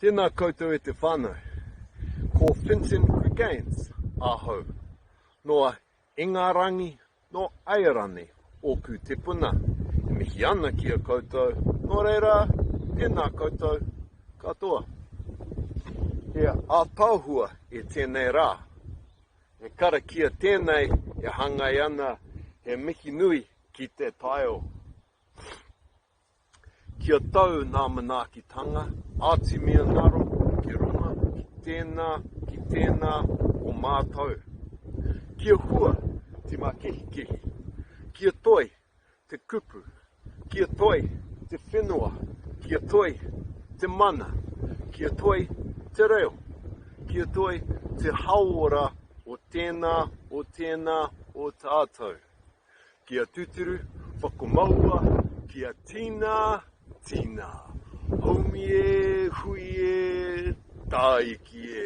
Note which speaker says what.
Speaker 1: Tēnā koutou e te whānau. Ko Fintan Greggains ahau. Nō Ingarangi, nō Airani ōku tipuna. E mihi ana ki a koutou, nō reira, tēnā koutou katoa. He ātaahua e tēnei rā. He karakia tēnei e hāngai ana he mihi nui ki te taiao. Kia tau nā manaakitanga, ātimia ngaro ki runga ki tēnā, ki tēnā o mātou. Kia hua te mākehikehi, kia toi te kupu, kia toi te whenua, kia toi te mana, kia toi te reo, kia toi te hauora o tēnā, o tēnā o tātou. Kia tuturu, whakamaua, kia tina, tina. Haumi e, hui e, tāiki e.